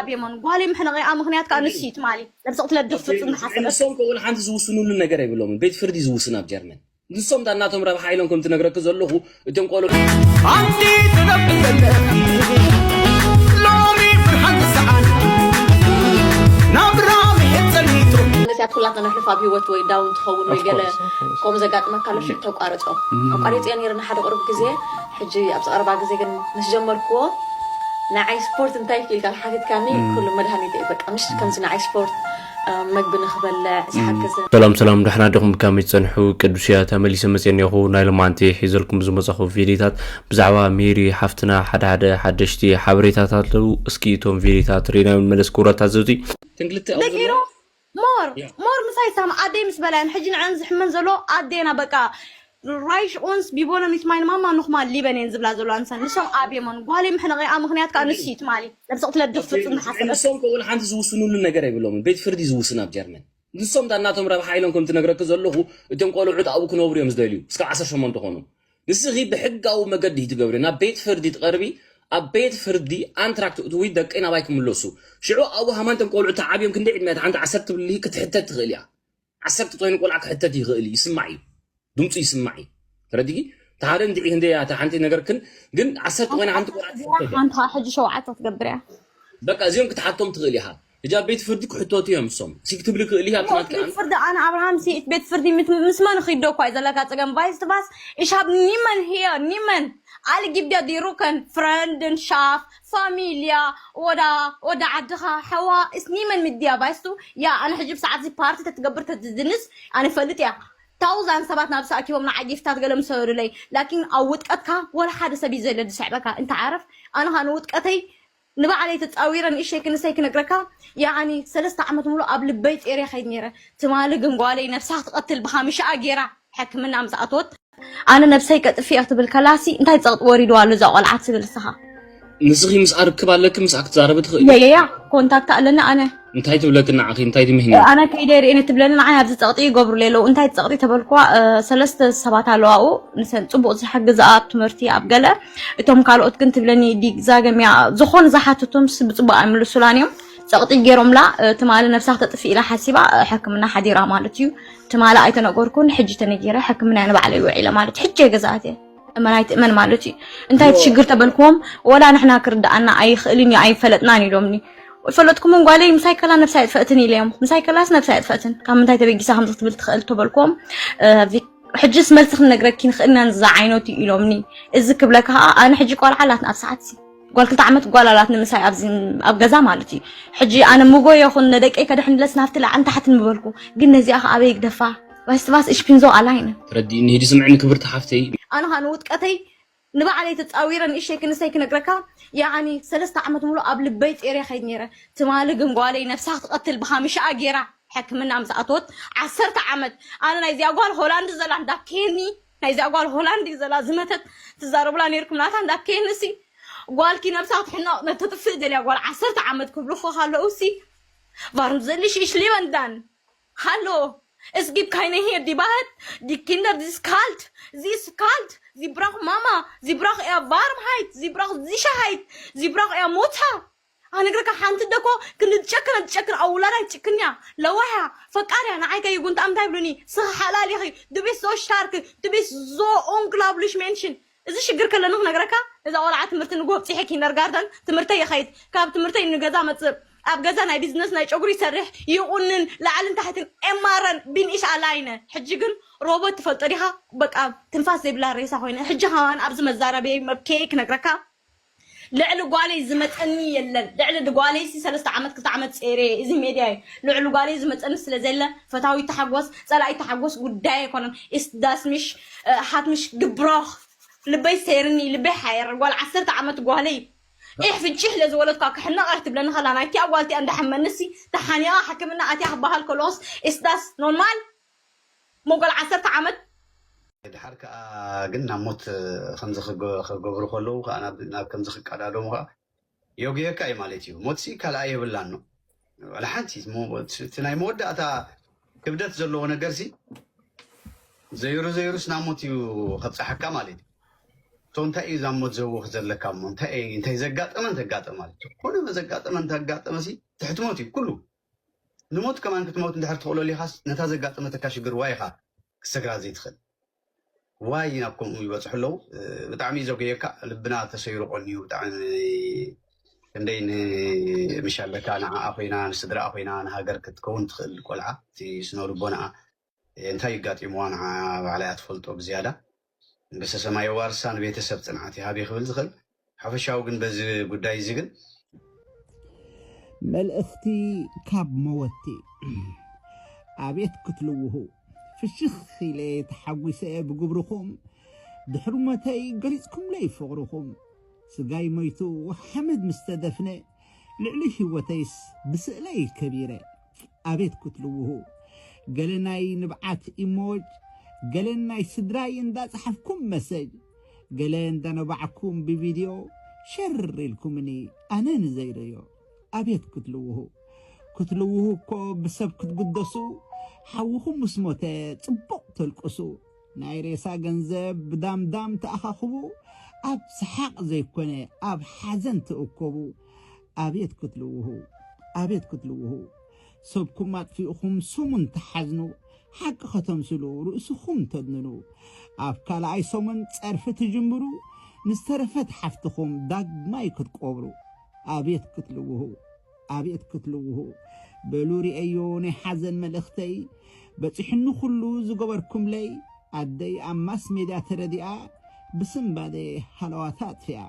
ኣብየሞን ጓል የምሕነቐ ምኽንያት ከዓ ንሱ እዩ ትማሊ ነብሰቕ ትለድፍ ፍጹም ንሓሰበት ንሶም ከውን ሓንቲ ዝውስኑሉ ነገር የብሎምን። ቤት ፍርዲ ዝውስን ኣብ ጀርመን። ንሶም እታ እናቶም ረብሓ ኢሎም ከም ትነግረኪ ዘለኹ እቶም ቆልዑ ኣንቲ ትነብር ዘለኺ ሎሚ ብርሃን ዝሰኣን ናብራ ምሕር ጸኒቱ ነዚኣት ኩላትና ነሕልፋ ኣብ ህይወት ወይ ዳውን ትኸውን ወይ ገለ ከምኡ ዘጋጥመካ ኣሎ ሽዕ ተቋርጾ ኣቋሪጽዮ ነይረ ንሓደ ቁሩብ ግዜ ሕጂ ኣብ ዝቐረባ ግዜ ግን ምስ ጀመርክዎ ንዓይ ስፖርት እንታይ ክኢልካ ሓቲትካኒ ኩሉ መድሃኒት እዩ በቃ ምሽ ከምዚ ንዓይ ስፖርት መግቢ ንክበልዕ ዝሓግዝ ሰላም ሰላም ደሕና ዲኹም ብከመይ ትጸንሑ ቅዱስ እያ ተመሊሰ መጽአ እኒኹ ናይ ሎማንቲ ሒዘልኩም ዝመጻኹ ቪዲዮታት ብዛዕባ ሜሪ ሓፍትና ሓደ ሓደ ሓደሽቲ ሓበሬታታት ኣለዉ እስኪ እቶም ቪዲዮታት ርኢና ንመለስ ክቡራት ታዘብቲ ትንግልቲ ኣብ ደቂሮ ሞር ሞር ምሳይ ሳም ኣደይ ምስ በላየን ሕጂ ንዐን ዝሕመን ዘሎ ኣዴና በቃ Reich uns, wie wollen nicht meine Mama nochmal lieben እየን ዝብላ ዘለዋ ንሰን ንሶም ኣብየሞን ጓል የምሕነቐ ምኽንያት ከዓ ንሱ እዩ ትማሊ ነብሰቕ ትለድፍ ፍጹም ንሓሰበት ንሶም ከውን ሓንቲ ዝውስኑሉ ነገር የብሎምን። ቤት ፍርዲ ዝውስን ኣብ ጀርመን። ንሶም እታ እናቶም ረብሓ ኢሎም ከም ትነግረኪ ዘለኹ እቶም ቆልዑት ኣብኡ ክነብሩ እዮም ዝደልዩ እስካብ ዓሰርተ ሸሞንተ ኮኑ። ንስኺ ብሕጋዊ መገዲ ትገብሪ ናብ ቤት ፍርዲ ትቐርቢ። ኣብ ቤት ፍርዲ ኣንትራክት እትዊ ደቀይ ናባይ ክምለሱ ሽዑ ኣብኡ ሃማንቶም ቆልዑ ተዓብዮም ክንደይ ዕድመ ሓንቲ ዓሰርተ ትብልሂ ክትሕተት ትኽእል እያ። ዓሰርተ ተኮይኑ ቆልዓ ክሕተት ይኽእል እዩ ይስማዕ እዩ ድምፁ ይስማዕ እዩ። ተረዲጊ ተሓደ እንድዒ ክንደይ እያ እታ ሓንቲ ነገር ክን ግን ዓሰርተ ኮይና ሓንቲ ቆልዓ ትሕተት እያ። ሓንቲ ከዓ ሕጂ ሸውዓተ ክትገብር እያ በቃ እዚኦም ክትሓቶም ትኽእል ኢኻ። ሕጂ ኣብ ቤት ፍርዲ ክሕተቱ እዮም እሶም። ሲ ክትብሊ ክእል ኢኻ ትናትካ ቤት ፍርዲ ኣነ ኣብርሃም ሲ ቤት ፍርዲ ምስ መን ኺዶ እኳ እዩ ዘለካ ፀገም ቫይስ ትባስ ich hab niemand hier niemand alle gibt dir die Rücken Freundschaft Familie oder ወዲ ዓድኻ ሓዋ is niemand mit dir weißt du ja ኣነ ሕጂ ብሰዓት እዚ ፓርቲ ተትገብር ተትድንስ ኣነ ፈልጥ እያ ታውዛን ሰባት ናብዚ ኣኪቦም ንዓይ ጊፍታት ገለ ምሰደዱለይ ላኪን ኣብ ውጥቀትካ ወላ ሓደ ሰብ እዩ ዘለ ዝስዕበካ እንተ ዓረፍ ኣነ ኸኣ ንውጥቀተይ ንባዕለይ ተጻዊረ ንእሸይ ክንሰይ ክነግረካ ያዓኒ ሰለስተ ዓመት ሙሉ ኣብ ልበይ ጼርየ ኸይድ ነይረ ትማሊ ግን ጓለይ ነብሳ ክትቐትል ብኻምሽኣ ጌራ ሕክምና ምስ ኣተወት ኣነ ነብሰይ ቀጥፍየ ክትብል ከላሲ እንታይ ጸቕጢ ወሪድዋ ኣሎ እዛ ቆልዓ ትብል እስኻ ንስኺ ምስኣ ርክብ ኣለኪ ምስኣ ክትዛረቢ ትኽእሊ የየያ ኮንታክት ኣለኒ ኣነ እንታይ ትብለኪ ንዓኺ እንታይ ትምህኒ ኣነ ከይደ ርእኒ ትብለኒ ንዓይ ኣብዚ ጸቕጢ ይገብሩለይ ኣለዉ እንታይ ጸቕጢ ተበልክዋ ሰለስተ ሰባት ኣለዋኡ ንሰን ጽቡቕ ዝሕግዝኣ ኣብ ትምህርቲ ኣብ ገለ እቶም ካልኦት ግን ትብለኒ ዲግዛገም እያ ዝኾነ ዝሓተቶም ብጽቡቕ ኣይምልሱላን እዮም ጸቕጢ ገይሮምላ ትማሊ ነብሳ ክተጥፍእ ኢላ ሓሲባ ሕክምና ሓዲራ ማለት እዩ ትማሊ ኣይተነገርኩን ሕጂ ተነጊረ ሕክምና ንባዕለይ ውዒለ ማለት ሕጂ እየ ገዛኣት እየ እመን ኣይትእመን ማለት እዩ እንታይ እቲ ሽግር ተበልክዎም ወላ ንሕና ክርድኣና ኣይኽእልን እዩ ኣይፈለጥናን ኢሎምኒ ፈለጥኩምን ጓለይ ምሳይ ከላ ነብሳ የጥፈእትን ኢለዮም ምሳይ ከላስ ነብሳ የጥፈእትን ካብ ምንታይ ተበጊሳ ከምዚ ክትብል ትኽእል ተበልክዎም ሕጅስ መልሲ ክንነግረኪ ንኽእል ኢና ንዛ ዓይነቱ ኢሎምኒ እዚ ክብለካ ከዓ ኣነ ሕጂ ቆልዓ ኣላትን ኣብ ሰዓት ጓል ክልተ ዓመት ጓል ኣላት ንምሳይ ኣብዚ ኣብ ገዛ ማለት እዩ ሕጂ ኣነ ምጎ ይኹን ነደቀይ ከድሕንለስ ናብቲ ላዕን ታሕትን ምበልኩ ግን ነዚኣ ከዓ ኣበይ ግደፋ Weißt du was, ich bin so alleine. ተረዲእኒ ሂዲ ስምዕኒ ክብርቲ ሓፍተይ። ኣነ ኸኣ ንውጥቀተይ ንባዕለይ ተጻዊረ ንእሸይ ክንሰይ ክነግረካ ያዓኒ ሰለስተ ዓመት ሙሉ ኣብ ልበይ ጼርየ ኸይድ ነይረ ትማሊ ግን ጓለይ ነብሳ ክትቐትል ብኻምሽኣ ጌራ ሕክምና ምስ ኣተወት ዓሰርተ ዓመት ኣነ ናይዚኣ ጓል ሆላንድ ዘላ እንዳኬኒ ናይዚኣ ጓል ሆላንድ እዩ ዘላ ዝመተት ትዛረቡላ ነይርኩም ናታ እንዳኬኒ ሲ ጓልኪ ነብሳ ክትሕነቕ ነተጥፍእ ደልያ ጓል ዓሰርተ ዓመት ክብልኹ ከለዉ ሲ Warum soll ich lieber dann? Hallo, es gibt keine hier, die Wahrheit. Die Kinder, die ist kalt. Sie ist kalt. Sie braucht Mama. Sie braucht eher Warmheit. Sie braucht Sicherheit. Sie braucht eher Mutter. ኣነግረካ ሓንቲ ደኮ ክንዲ ትጨክን ትጨክን ኣብ ውላዳ ትጭክን እያ ለዋሕ እያ ፈቃር እያ ንዓይ ከይጉንታ እንታይ ይብሉኒ ስኺ ሓላል ኢኺ du bist so stark du bist so unglaublich Menschen እዚ ሽግር ከለኒ ክነግረካ እዛ ቆልዓ ትምህርቲ ንጎ ኣብፂሐ ኪንደርጋርተን ትምህርተይ ይኸይድ ካብ ትምህርተይ ንገዛ መፅእ ኣብ ገዛ ናይ ቢዝነስ ናይ ጨጉሪ ይሰርሕ ይቑንን ላዕልን ታሕትን ኤማረን ቢንኢሽ ኣላይነ ሕጂ ግን ሮቦት ትፈልጦ ዲኻ በቃ ትንፋስ ዘይብላ ሬሳ ኮይነ ሕጂ ከማን ኣብዚ መዛረበይ መብከይ ክነግረካ ልዕሊ ጓለይ ዝመፀኒ የለን ልዕሊ ጓለይ ሲ ሰለስተ ዓመት ክልተ ዓመት ፀይረ እዚ ሜድያ እዩ ልዕሊ ጓለይ ዝመፀኒ ስለ ዘለ ፈታዊት ተሓጎስ ፀላኢት ተሓጎስ ጉዳይ ኣይኮነን ኢስዳስሚሽ ሃትሚሽ ግብሮኽ ልበይ ሰይርኒ ልበይ ሓየር ጓል ዓሰርተ ዓመት ጓለይ ኢሕ ፍንጭሕ ለዝወለድኳ ክሕነቕ ኣይትብለኒ ኸላ ናይቲኣ ጓልቲኣ እንዳሓመንሲ ተሓኒቓ ሕክምና ኣትያ ክበሃል ከለዎስ ኢስዳስ ኖርማል ሞጎል ዓሰርተ ዓመት ድሓር ከዓ ግን ናብ ሞት ከምዚ ክገብሩ ከለዉ ከዓ ናብ ከምዚ ክቀዳደሙ ከዓ የጉየካ እዩ ማለት እዩ ሞትሲ ካልኣ የብላን ነው ዋላ ሓንቲ እቲ ናይ መወዳእታ ክብደት ዘለዎ ነገርሲ ዘይሩ ዘይሩስ ናብ ሞት እዩ ከብፀሐካ ማለት እዩ እንታይ እዩ እዛ ሞት ዘወኽ ዘለካ እሞ እንታይ እዩ እንታይ ዘጋጠመ እንተጋጠመ ማለት እዩ። ኮነ ዘጋጠመ እንተጋጠመ ሲ ትሕትሞት እዩ ኩሉ። ንሞት ከማን ክትሞት እንድሕር ትኽእሎ ሊኻስ ነታ ዘጋጠመተካ ሽግር ዋይ ኢኻ ክሰግራ ዘይትኽእል። ዋይ ናብ ከምኡ ይበፅሑ ኣለዉ። ብጣዕሚ እዩ ዘጉየካ፣ ልብና ተሰይሩ ቀንዩ። ብጣዕሚ ክንደይ ንምሻለካ ንዓኣ ኮይና ንስድራኣ ኮይና ንሃገር ክትከውን ትኽእል ቆልዓ እቲ ስነ ልቦናኣ እንታይ ይጋጢምዋ ንዓ ባዕላ እያ ትፈልጦ ብዝያዳ። መንግስተ ሰማይ የዋርሳ፣ ንቤተሰብ ጽንዓት ይሃብ ክብል ዝኽእል። ሓፈሻዊ ግን በዚ ጉዳይ እዚ ግን መልእኽቲ ካብ መወቲ። ኣቤት ክትልውሁ ፍሽኽ ኢለ ተሓጒሰ ብግብርኹም። ድሕሪ ሞተይ ገሊጽኩምለይ ፍቕርኹም። ስጋይ ሞይቱ ሓመድ ምስ ተደፍነ ልዕሊ ህይወተይስ ብስእለይ ከቢረ። ኣቤት ክትልውሁ ገለ ናይ ንብዓት ኢሞጅ፣ ገለ ናይ ስድራይ እንዳጸሓፍኩም መሰጅ፣ ገለ እንዳነባዕኩም ብቪድዮ ሸር ኢልኩምኒ ኣነ ንዘይረዮ። ኣቤት ክትልውሁ ክትልውሁ እኮ ብሰብ ክትግደሱ፣ ሓውኹም ምስ ሞተ ጽቡቕ ተልቅሱ። ናይ ሬሳ ገንዘብ ብዳምዳም ተኣኻኽቡ፣ ኣብ ሰሓቕ ዘይኮነ ኣብ ሓዘን ትእከቡ። ኣቤት ክትልውሁ ኣቤት ክትልውሁ። ሰብኩም ኣጥፊእኹም ሰሙን ትሓዝኑ፣ ሓቂ ከተምስሉ ርእስኹም ተድንኑ። ኣብ ካልኣይ ሰሙን ጸርፊ ትጅምሩ፣ ንዝተረፈት ሓፍትኹም ዳግማይ ክትቆብሩ። ኣቤት ክትልውሁ ኣቤት ክትልውሁ። በሉ ርእየዮ ናይ ሓዘን መልእኽተይ፣ በጺሑኒ ኩሉ ዝገበርኩምለይ። ኣደይ ኣብ ማስ ሜድያ ተረዲኣ ብስንባደ ሃለዋታ ኣጥፊኣ።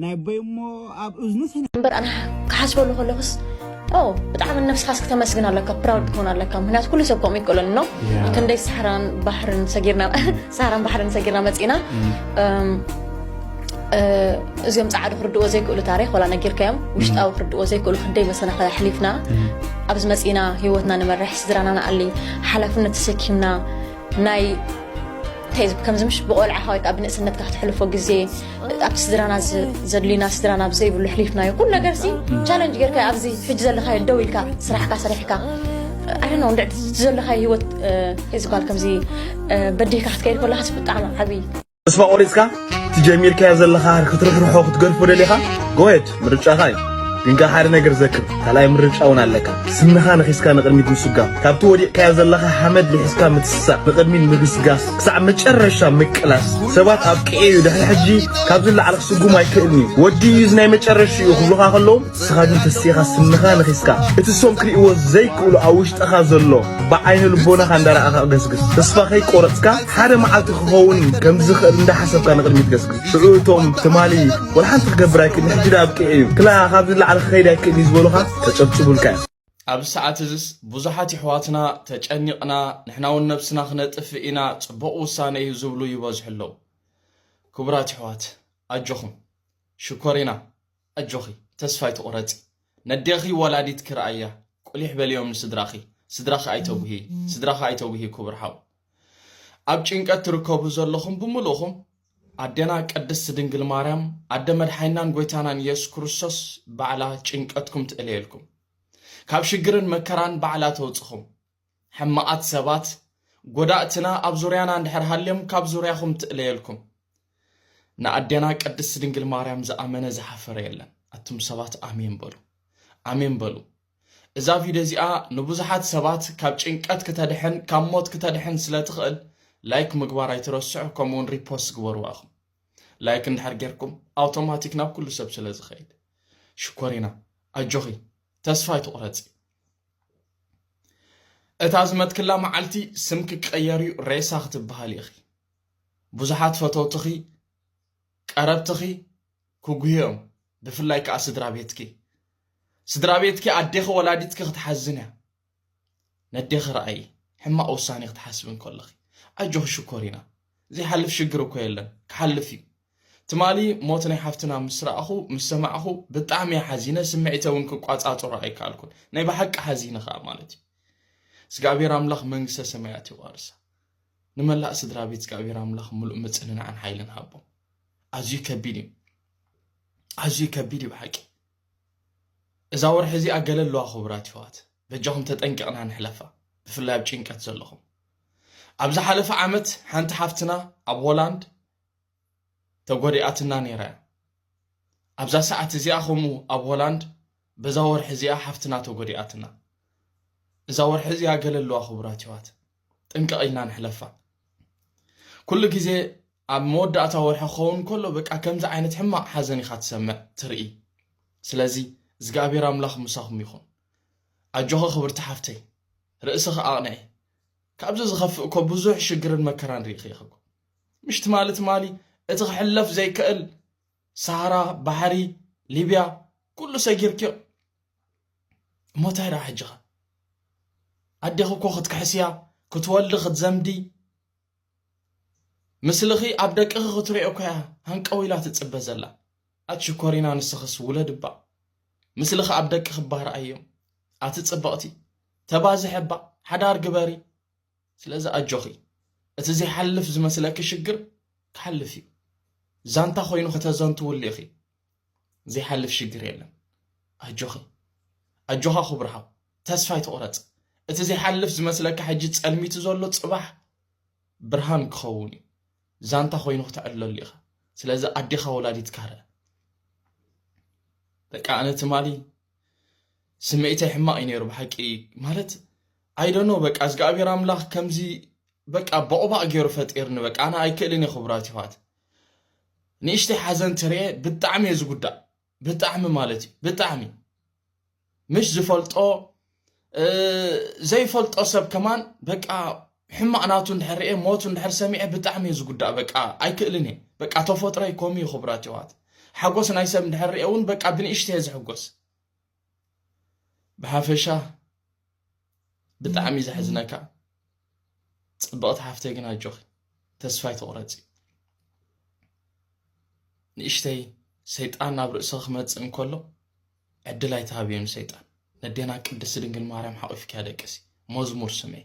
ናይ ኣቦይ እሞ ኣብ እዝኑ ተነ እምበር ኣነ ክሓስበሉ ከለኹስ ኦ ብጣዕሚ ነብስኻስ ክተመስግን ኣለካ፣ ፕራውድ ክኾን ኣለካ። ምክንያቱ ኩሉ ሰብ ከምኡ ይክእለኒ ነው። ክንደይ ሳሕራን ባሕርን ሰጊርና ሳሕራን ባሕርን ሰጊርና መፂና እም፣ እ፣ እዚኦም ፃዓዱ ክርድእዎ ዘይክእሉ ታሪክ ወላ ነጊርካዮም ውሽጣዊ ክርድእዎ ዘይክእሉ ክንደይ መሰናኸል ኣሕሊፍና ኣብዚ መፂና ህይወትና ንመርሕ ስድራና ንኣሊ ሓላፍነት ተሰኪምና ናይ እንታይ ከምዚ ምሽ ብቆልዓኻ ወይ ከዓ ብንእስነትካ ክትሕልፎ ግዜ ኣብቲ ስድራና ዝ- ዘድልዩና ስድራና ብዘይብሉ ኣሕሊፍናዮ ኩሉ ነገር ሲ ቻለንጅ ጌርካ ኣብዚ ሕጂ ዘለካዮ ደው ኢልካ ስራሕካ ሰሪሕካ ኣነ ነው እንድዕ ዘለካዮ ህይወት እ፣ ዝበሃል ከምዚ እ፣ በዲህካ ክትከይድ ከለካስ ብጣዕሚ ዓብዪ ተስፋ ቆሪጽካ እቲ ጀሚርካዮ ዘለኻ ክትርሕርሖ ክትገድፎ ደሊኻ ጎየድ ምርጫኻ እዩ። ግን ከኣ ሓደ ነገር ዘክር፣ ካልኣይ ምርጫ እውን ኣለካ። ስንኻ ነኺስካ ንቕድሚት ምስጓም፣ ካብቲ ወዲቕካዮ ዘለኻ ሓመድ ልሒስካ ምትስሳእ፣ ንቕድሚት ምግስጋስ፣ ክሳዕ መጨረሻ ምቅላስ። ሰባት ኣብቂዑ እዩ፣ ድሕሪ ሕጂ ካብዚ ንላዕሊ ክስጉም ኣይክእልን እዩ፣ ወዲኡ እዩ፣ እዚ ናይ መጨረሽኡ እዩ ክብሉኻ ከለዉ፣ ንስኻ ግን ተሲእኻ ስንኻ ነኺስካ፣ እቲ እሶም ክርእይዎ ዘይክእሉ ኣብ ውሽጥኻ ዘሎ ብዓይነ ልቦናኻ እንዳረኣኻ ገስግስ። ተስፋ ከይቆረጽካ፣ ሓደ መዓልቲ ክኸውን ከም ዝኽእል እንዳሓሰብካ ንቕድሚት ገስግስ። ሽዑ እቶም ትማሊ ወላ ሓንቲ ክገብር ኣይክእልን፣ ሕጂ ደኣ ኣብቂዑ እዩ፣ ክላ ካብዚ ንላዕሊ ክኸይድ ኣይክእልን እዩ ዝበሉኻ ከጨብጭቡልካ እዮም። ኣብዚ ሰዓት እዝስ ብዙሓት የሕዋትና ተጨኒቕና፣ ንሕና እውን ነብስና ክነጥፍእ ኢና፣ ጽቡቕ ውሳነ እዩ ዝብሉ ይበዝሑ ኣለዉ። ክቡራት የሕዋት፣ ኣጆኹም። ሽኮሪና፣ ኣጆኺ፣ ተስፋ ኣይትቑረጺ። ነዴኺ ወላዲትኪ ረኣያ፣ ቁሊሕ በልዮም ንስድራኺ። ስድራኺ ኣይተጉሂ፣ ስድራኺ ኣይተጉሂ ክቡር ሓው። ኣብ ጭንቀት ትርከቡ ዘለኹም ብምልእኹም፣ ኣዴና ቅድስት ድንግል ማርያም፣ ኣደ መድሓኒናን ጎይታናን ኢየሱስ ክርስቶስ ባዕላ ጭንቀትኩም ትእለየልኩም። ካብ ሽግርን መከራን ባዕላ ተውጽኹም። ሕማቓት ሰባት፣ ጎዳእትና ኣብ ዙርያና እንድሕር ሃልዮም ካብ ዙርያኹም ትእለየልኩም። ንኣዴና ቅድስት ድንግል ማርያም ዝኣመነ ዝሓፈረ የለን። ኣቱም ሰባት ኣሜን በሉ። ኣሜን በሉ። እዛ ቪድዮ እዚኣ ንብዙሓት ሰባት ካብ ጭንቀት ክተድሕን ካብ ሞት ክተድሕን ስለ ትኽእል ላይክ ምግባር ኣይትረስዑ፣ ከምኡ እውን ሪፖስት ግበርዋ ኢኹም። ላይክ እንድሕር ጌርኩም ኣውቶማቲክ ናብ ኩሉ ሰብ ስለ ዝኸይድ። ሽኮሪና ኣጆኺ፣ ተስፋ ኣይትቑረጺ። እታ ዝመትክላ መዓልቲ ስምኪ ክቕየር እዩ፣ ሬሳ ክትበሃሊ ኢኺ። ብዙሓት ፈተውትኺ፣ ቀረብትኺ ክጉህዮም፣ ብፍላይ ከኣ ስድራ ቤትኪ። ስድራ ቤትኪ ኣዴኺ ወላዲትኪ ክትሓዝን እያ። ነዴኺ ረኣዪ፣ ሕማቕ ውሳኔ ክትሓስቢ እንከለኺ። ኣጆኺ ሽኮሪና፣ ዘይሓልፍ ሽግር እኮ የለን፣ ክሓልፍ እዩ። ትማሊ ሞት ናይ ሓፍትና ምስ ረኣኹ ምስ ሰማዕኹ ብጣዕሚ እየ ሓዚነ፣ ስምዒተይ እውን ክቋጻጸሮ ኣይከኣልኩን። ናይ ብሓቂ ሓዚነ ከኣ ማለት እዩ። እግዚኣብሔር ኣምላኽ መንግስተ ሰማያት የዋርሳ። ንመላእ ስድራ ቤት እግዚኣብሔር ኣምላኽ ምሉእ ምጽንናዕን ሓይልን ሃቦም። ኣዝዩ ከቢድ እዩ። ኣዝዩ ከቢድ እዩ ብሓቂ። እዛ ወርሒ እዚኣ ገለ ኣለዋ ክቡራት የሕዋት። በጃኹም ተጠንቂቕና ንሕለፋ። ብፍላይ ኣብ ጭንቀት ዘለኹም። ኣብ ዝሓለፈ ዓመት ሓንቲ ሓፍትና ኣብ ሆላንድ ተጎዲኣትና ነይራ እያ። ኣብዛ ሰዓት እዚኣ ከምኡ ኣብ ሆላንድ በዛ ወርሒ እዚኣ ሓፍትና ተጎዲኣትና። እዛ ወርሒ እዚኣ ገለ ኣለዋ ክቡራት ኣሕዋት፣ ጥንቅቕ ኢልና ንሕለፋ። ኩሉ ግዜ ኣብ መወዳእታ ወርሒ ክኸውን ከሎ በቃ ከምዚ ዓይነት ሕማቕ ሓዘን ኢኻ ትሰምዕ ትርኢ። ስለዚ እግዚኣብሔር ኣምላኽ ምሳኹም ይኹን። ኣጆኺ ክብርቲ ሓፍተይ፣ ርእስኺ ኣቕንዒ። ካብዚ ዝኸፍእ እኮ ብዙሕ ሽግርን መከራን ርኢኺ ኢኺ እኮ። ምሽ ትማሊ ትማሊ እቲ ክሕለፍ ዘይክእል ሳህራ፣ ባሕሪ፣ ሊብያ፣ ኩሉ ሰጊርክዮ። እሞ እንታይ ደኣ ሕጂ ኸ? ኣዴኺ እኮ ክትክሕስያ፣ ክትወልዲ፣ ክትዘምዲ፣ ምስልኺ ኣብ ደቅኺ ክትሪኦ እኮ እያ ሃንቀው ኢላ ትጽበ ዘላ። ኣቲ ሽኮሪና ንስኽስ ውለድ እባ። ምስልኺ ኣብ ደቅኺ እባ ረኣዮም። ኣቲ ጽብቕቲ፣ ተባዝሒ እባ፣ ሓዳር ግበሪ። ስለዚ ኣጆኺ፣ እቲ ዘይሓልፍ ዝመስለኪ ሽግር ክሓልፍ እዩ። ዛንታ ኮይኑ ከተዘንትውሉ ኢኺ። ዘይሓልፍ ሽግር የለን። ኣጆኺ፣ ኣጆኻ ክቡር ሓው፣ ተስፋ ኣይትቑረጽ። እቲ ዘይሓልፍ ዝመስለካ ሕጂ ጸልሚቱ ዘሎ ጽባሕ ብርሃን ክኸውን እዩ። ዛንታ ኮይኑ ክተዕልለሉ ኢኻ። ስለዚ ኣዴኻ ወላዲትካ ርኣ። በቃ ኣነ ትማሊ ስምዒተይ ሕማቕ እዩ ነይሩ ብሓቂ። ማለት፣ I don't know፣ በቃ እግዚኣብሔር ኣምላኽ ከምዚ በቃ ቦቕባቕ ገይሩ ፈጢርኒ። በቃ ኣነ ኣይክእልን እየ ክቡራት ኣሕዋት። ንእሽተይ ሓዘን ትርኤ ብጣዕሚ እየ ዝጉዳእ። ብጣዕሚ ማለት እዩ፣ ብጣዕሚ። ምሽ ዝፈልጦ፣ እ፣ ዘይፈልጦ ሰብ ከማን በቃ ሕማቕ ናቱ እንድሕር ርኤ፣ ሞቱ እንድሕር ሰሚዐ ብጣዕሚ እየ ዝጉዳእ። በቃ ኣይክእልን እየ። በቃ ተፈጥሮይ ከምኡ እዩ ክቡራት ኣሕዋት። ሓጎስ ናይ ሰብ እንድሕር ርኤ እውን በቃ ብንእሽተይ እየ ዝሕጎስ። ብሓፈሻ ብጣዕሚ እዩ ዘሕዝነካ። ጽብቕቲ ሓፍተይ ግን ኣጆኺ፣ ተስፋ ኣይትቑረጺ። ንእሽተይ ሰይጣን ናብ ርእስኺ ክመጽእ እንከሎ ዕድል ኣይትሃብዮ ንሰይጣን። ነዴና ቅድስቲ ድንግል ማርያም ሓቒፍኪ ኣለቅሲ፣ መዝሙር ስምዒ፣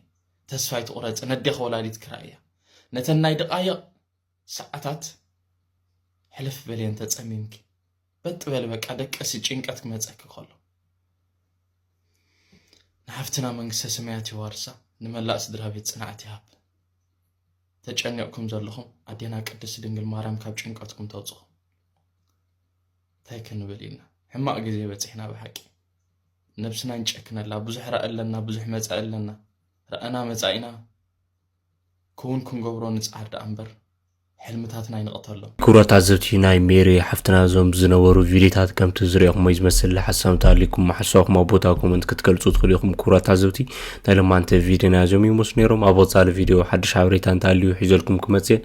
ተስፋ ኣይትቑረጺ። ነዴኺ ወላዲትኪ ርኣያ። ነተን ናይ ደቓይቕ ሰዓታት ሕልፍ በልየን ተጸሚምኪ። በጥ በሊ በቃ ደቅሲ ጭንቀት ክመጸኪ ከሎ። ንሓፍትና መንግስተ ሰማያት የዋርሳ፣ ንመላእ ስድራ ቤት ጽንዓት ይሃብ። ተጨኒቕኩም ዘለኹም ኣዴና ቅድስቲ ድንግል ማርያም ካብ ጭንቀትኩም ተውጽኹም። እንታይ ክንብል ኢልና? ሕማቕ ግዜ በጺሕና ብሓቂ። ነብስና ንጨክነላ፣ ብዙሕ ራኢ ኣለና፣ ብዙሕ መጻኢ ኣለና። ረኣና መጻኢና ክውን ክንገብሮ ንጽዓር ደኣ እምበር ሕልምታትና ኣይንቕተሎም። ክቡራት ተዓዘብቲ ናይ ሜሪ ሓፍትና እዞም ዝነበሩ ቪዲዮታት ከምቲ ዝረኣኹሞ እዩ ዝመስል። ሓሳብ እንተሃልዩኩም ሓሳብኩም ኣብ ቦታ ኮመንት ክትገልጹ ትኽእሉ ኢኹም። ክቡራት ተዓዘብቲ ናይ ሎማንተ ቪዲዮና እዞም ይመስሉ ነይሮም። ኣብ ወጻኢ ቪዲዮ ሓድሽ ሓበሬታ እንተሃልዩ ሒዘልኩም ክመጽእ እየ።